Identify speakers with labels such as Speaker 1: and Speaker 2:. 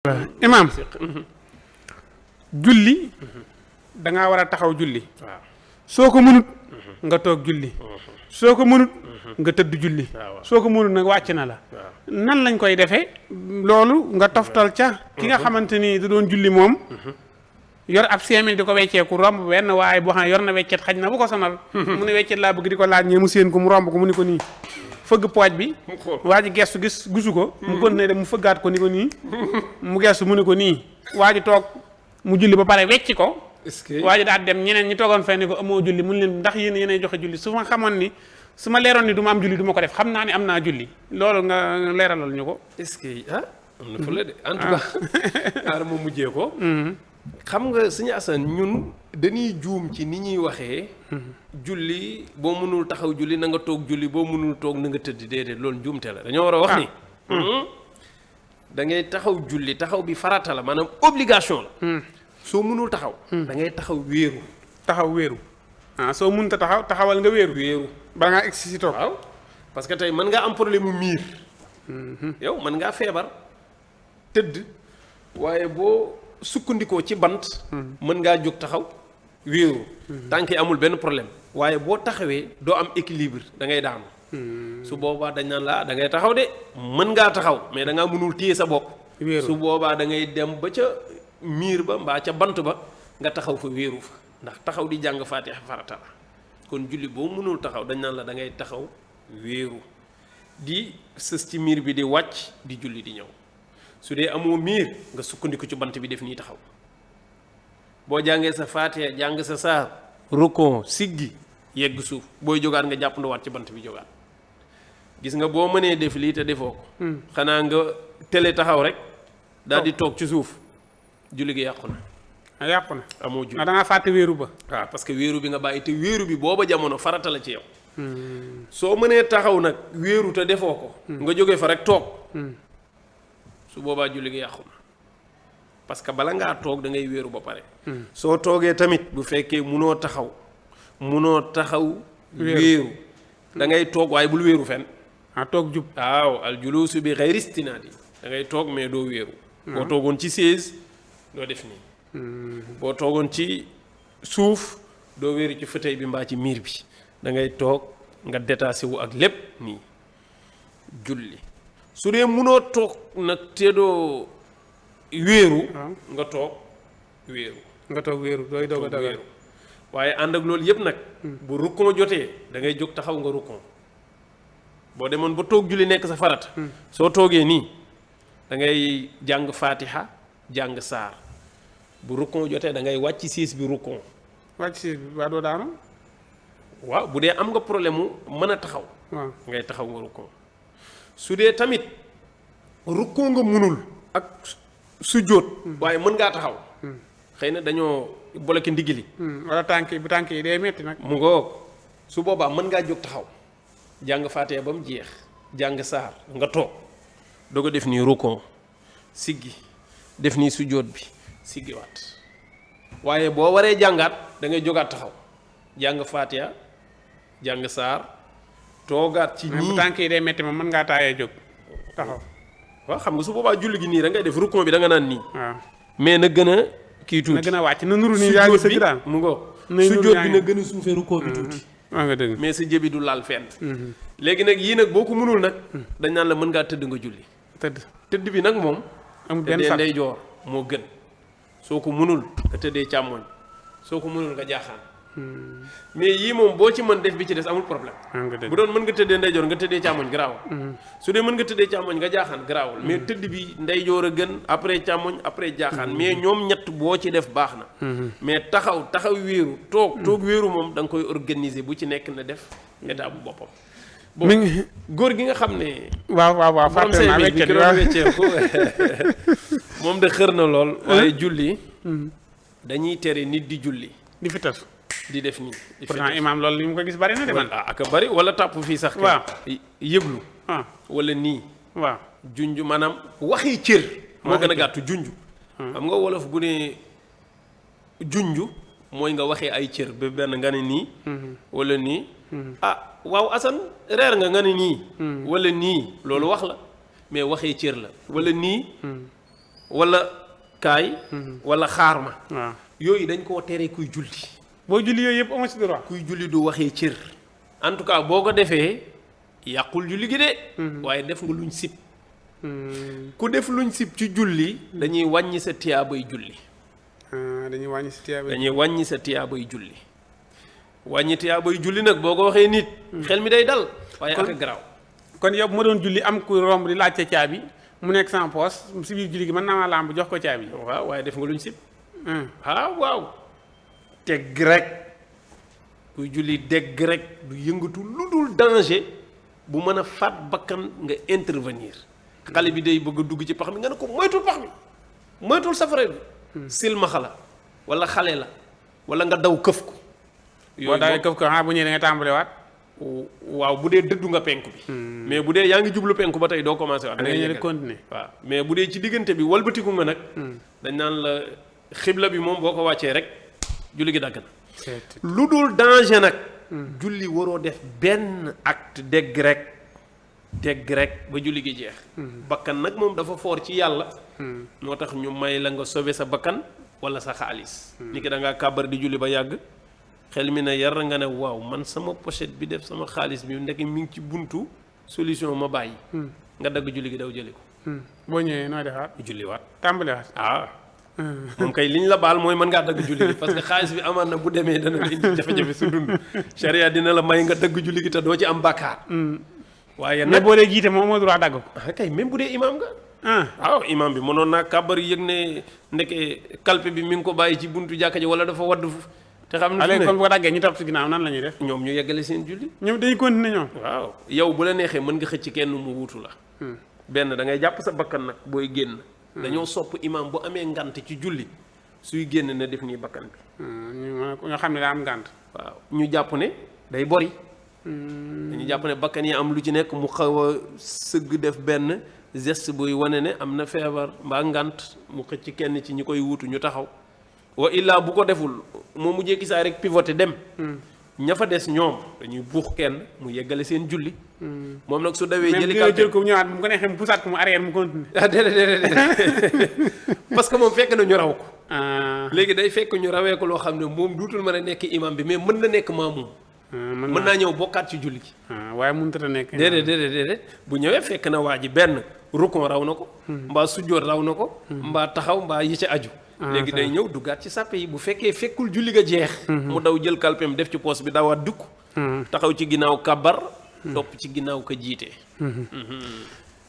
Speaker 1: imaam julli dangaa war a taxaw julli soo ko mënut nga toog julli soo ko mënut nga tëdd julli soo ko mënut nag wàcc na la nan lañ koy defee loolu nga toftal ca ki nga xamante ni da doon julli moom yor ab 5000 di ko wecceeku romb benn waaye boo xam ne yor na weccet xaj na bu ko sonal mu ne weccet laa bëgg di ko laaj ñee mu séen ko mu romb ko mu ni ko nii fëgg pooj bi waa ji gestu gisu ko mu kon ne dem mu fëggaat ko ni ko nii mu gestu mu ni ko nii waa ji toog mu julli ba pare wecci ko waa ji daal dem ñeneen ñi toogoon fay ni ko amoo julli mun leen ndax yéenay joxe julli su ma xamoon ni su ma leeroon ni du ma am julli du ma ko def xam naa ni am naa julli loolu nga leeralal ñu ko
Speaker 2: est-ce que am na fa la de en tout cas xaaral ma mujjee ko xam nga suñu Assane ñun dañuy juum ci ni ñuy waxee julli boo mënul taxaw julli na nga toog julli boo mënul toog na nga tëdd déedéet loolu njuumte la dañoo war a wax ni da ngay taxaw julli taxaw bi farata la maanaam obligation la soo mënul taxaw da ngay taxaw wéeru
Speaker 1: soo mënut a taxawal nga wéeru ba ngaa egsi si toog
Speaker 2: waaw parce que tey mën ngaa am problème mu miir yow mën ngaa feebar tëdd waaye boo sukkandikoo ci bant mën ngaa jóg taxaw wéeru tànk yi amul benn problème waaye boo taxawee doo am équilibre da ngay daanu su boobaa dañ naan la da ngay taxaw de mën ngaa taxaw mais da ngaa mënul téye sa bopp su boobaa da ngay dem ba ca miir ba mbaa ca bant ba nga taxaw fa wéeru fa ndax taxaw di jàng faatiha farata la kon julli boo mënul taxaw dañ naan la da ngay taxaw wéeru di sës ci miir bi di wàcc di julli di ñëw su dee amoo miir nga sukkandiku ci bant bi def nii taxaw boo jàngee sa faatiha jàng sa saar rukon siggi yegg suuf booy jógaat nga jàpp nduwaat ci bant bi jógaat gis nga boo mënee def lii te defoo ko xanaa nga télé taxaw rek daal di toog ci suuf julli gi yàqu na amoo julli
Speaker 1: da ngaa fàtte wéeru ba
Speaker 2: waaw parce que wéeru bi nga bàyyi te wéeru bi booba jamono farata la ci yow soo mënee taxaw nag wéeru te defoo ko nga jógee fa rek toog su boobaa julli gi yàqu na parce que bala ngaa toog da ngay wéeru ba pare soo toogee tamit bu fekkee munoo taxaw wéeru da ngay toog waaye bul wéeru fenn
Speaker 1: toog jub
Speaker 2: waaw al juluusu bi xayri istinaadi da ngay toog mais doo wéeru boo toogoon ci chaise doo def nii boo toogoon ci suuf doo wéeru ci fauteuil bi mbaa ci miir bi da ngay toog nga détaché wu ak lépp nii julli su dee munoo toog nag te doo wéeru nga toog wéeru
Speaker 1: dooy doog a dagal
Speaker 2: waaye ànd ak loolu yëpp nag bu rukkon jotee da ngay jóg taxaw nga rukkon boo demoon ba toog julli nekk sa farat soo toogee nii da ngay jàng faatiha jàng saar bu rukkon jotee da ngay wàcc siis bi rukkon
Speaker 1: wàcc siis bi waa doo daanu
Speaker 2: waaw bu dee am nga problème mu mën a taxaw ngay taxaw nga rukkon su dee tamit rukkoo nga munul ak sujjóot waaye mën ngaa taxaw xëy na dañoo bloqué ndigg li
Speaker 1: wala tànk yi day metti nag
Speaker 2: mu ngoog su boobaa mën ngaa jóg taxaw jàng faatee ba mu jeex jàng saar nga toog doo ko def nii rukkoo siggi def nii sujjóot bi siggi waat waaye boo waree jàngaat da ngay jógaat taxaw jàng faatiya jàng saar toogaat ci nii
Speaker 1: tànk yi day metti ma mën ngaa taayee jóg taxaw
Speaker 2: waaw xam nga su boobaa julli gi nii da ngay def rukkon bi da nga naan nii
Speaker 1: waaw
Speaker 2: mais na gën a kii tuuti
Speaker 1: na gën a wàcc na nuru nii yaa ngi sëgg daal
Speaker 2: mu ngo sujjóot bi na gën a suufee rukkon bi tuuti
Speaker 1: waa nga dëgg
Speaker 2: mais sa jëbi du laal fenn léegi nag yii nag boo ko mënul nag dañ naan la mën ngaa tëdd nga julli tëdd bi nag moom
Speaker 1: amul benn
Speaker 2: tëddee ndeyjoor moo gën soo ko mënul nga tëddee càmmoñ soo ko mënul nga jaaxaan mais yii moom boo ci mën def bi ci des amul problème bu doon mën nga tëddee ndeyjoor nga tëddee càmmoñ garaawul su dee mën nga tëddee càmmoñ nga jaaxaan garaawul mais tëdd bi ndeyjoor a gën après càmmoñ après jaaxaan mais ñoom ñett boo ci def baax na mais taxaw wéeru toog wéeru moom da nga koy organiser bu ci nekk na def état bu boppam bon góor gi nga xam ne
Speaker 1: waaw fàtte naa
Speaker 2: weccee ko moom de xër na lool waaye julli dañuy tere nit di julli
Speaker 1: di fi tas
Speaker 2: di def nii
Speaker 1: pourtant imaam loolu li mu ko gis bari na de man
Speaker 2: ak bari wala tàpp fii sax
Speaker 1: waaw
Speaker 2: yëglu wala nii
Speaker 1: waaw
Speaker 2: junj maanaam waxi cër moo gën a gàttu junj xam nga wolof bu ne junj mooy nga waxee ay cër ba benn nga ne nii wala nii waaw Assane reer nga ne nii wala nii loolu wax la mais waxee cër la wala nii wala kaay wala xaar ma
Speaker 1: waaw
Speaker 2: yooyu dañ koo tere kuy julli
Speaker 1: boo julli yooyu yëpp amoo ci droit.
Speaker 2: kuy julli du waxee cër en tout cas boo ko defee yàqul julli gi de waaye def nga luñ sib ku def luñ sib ci julli dañuy wàññi sa tiyaabay julli
Speaker 1: dañuy wàññi si tiyaaba.
Speaker 2: dañuy wàññi sa tiyaabay julli wàññi tiyaabay julli nag boo ko waxee nit xel mi day dal waaye ak garaaw
Speaker 1: kon yow bu ma doon julli am ku romb di laajte caabi mu nekk sans poche si biir julli gi mën naa maa làmb jox ko caabi.
Speaker 2: waaw waaye def nga luñ sib waaw tegg rek kuy julli dégg rek du yëngatu lu dul danger bu mën a faat bakkan nga intervenir xale bi day bëgg a dugg ci pax mi nga ne ko moytul pax mi moytul safara bi silmaxa la wala xale la wala nga daw këf ko
Speaker 1: boo dawee këf ko bu ñëwee da nga tàmbalewaat.
Speaker 2: waaw bu dee dëddu nga penku bi mais bu dee yaa ngi jublu penku ba tey doo commencé waat
Speaker 1: da ngay ñëw continuer.
Speaker 2: waaw mais bu dee ci diggante bi walbatiku nga nag dañ naan la xibla bi moom boo ko wàccee rek julli gi dagg na lu dul danger nag julli waroo def benn acte dégg rek ba julli gi jeex bakkan nag moom dafa foor ci yàlla moo tax ñu may la nga sauver sa bakkan wala sa xaalis ni ki da ngaa kàbbar di julli ba yàgg xel mi ne yar nga ne waaw man sama pochette bi def sama xaalis bi ndek mi ngi ci buntu solution ma bàyyi nga dagg julli gi daw jëli ko
Speaker 1: boo ñëwee nooy defaat.
Speaker 2: julliwaat
Speaker 1: tàmbalewaat.
Speaker 2: moom kay liñ la baal mooy mën ngaa dagg julli gi parce que xaalis bi amaan na bu demee dana la indi jafe-jafe su dund charia dina la may nga dagg julli gi te doo ci am bàkkaar waaye
Speaker 1: mais
Speaker 2: nag
Speaker 1: boo dee jiite moom moo droit dagg ko.
Speaker 2: kay même bu dee imaam nga waaw imaam bi mënoon naa kàbbar yëg ne ndeke kalpe bi mi ngi ko bàyyi ci buntu jàkka ji wala dafa wadd te xam ne
Speaker 1: léegi kon boo daggee ñu topp si ginnaaw nan la ñuy def.
Speaker 2: ñoom ñu yeggale seen julli
Speaker 1: ñoom dañuy continuer ñoom.
Speaker 2: waaw yow bu la neexee mën nga xëcc kenn mu wuutu la benn da ngay jàpp sa bakkan nag booy génn dañoo sopp imaam bu amee ngant ci julli suy génn na def nii bakkan bi
Speaker 1: ñu xam ne daa am ngànt.
Speaker 2: waaw ñu jàpp ne day bori dañu jàpp ne bakkan yi am lu ci nekk mu xaw a sëgg def benn geste buy wane ne am na feebar mbaa ngant mu xëcc kenn ci ñi koy wuutu ñu taxaw wa illaa bu ko deful moo mujjee gisaa rek pivoté dem ña fa des ñoom dañuy buux kenn mu yeggale seen julli moom nag su dawee jëli
Speaker 1: même jël ko mu ñëwaat bu ko neexee mu pusaat ko mu arrière mu continuer.
Speaker 2: déedéet parce que moom fekk na ñu raw ko léegi day fekk ñu rawee ko loo xam ne moom duutul mën a nekk imam bi mais mën na nekk maamum mën naa ñëw bokkaat ci julli gi
Speaker 1: waaye mënut a nekk.
Speaker 2: déedéet bu ñëwee fekk na waa ji benn rukon raw na ko mbaa sujjoot raw na ko mbaa taxaw mbaa yi ca aju léegi day ñëw duggaat ci sàppe yi bu fekkee fekkul julli ga jeex mu daw jël kalpem def ci poos bi dawaat dukk taxaw ci ginnaaw kabar topp ci ginnaaw ko jiite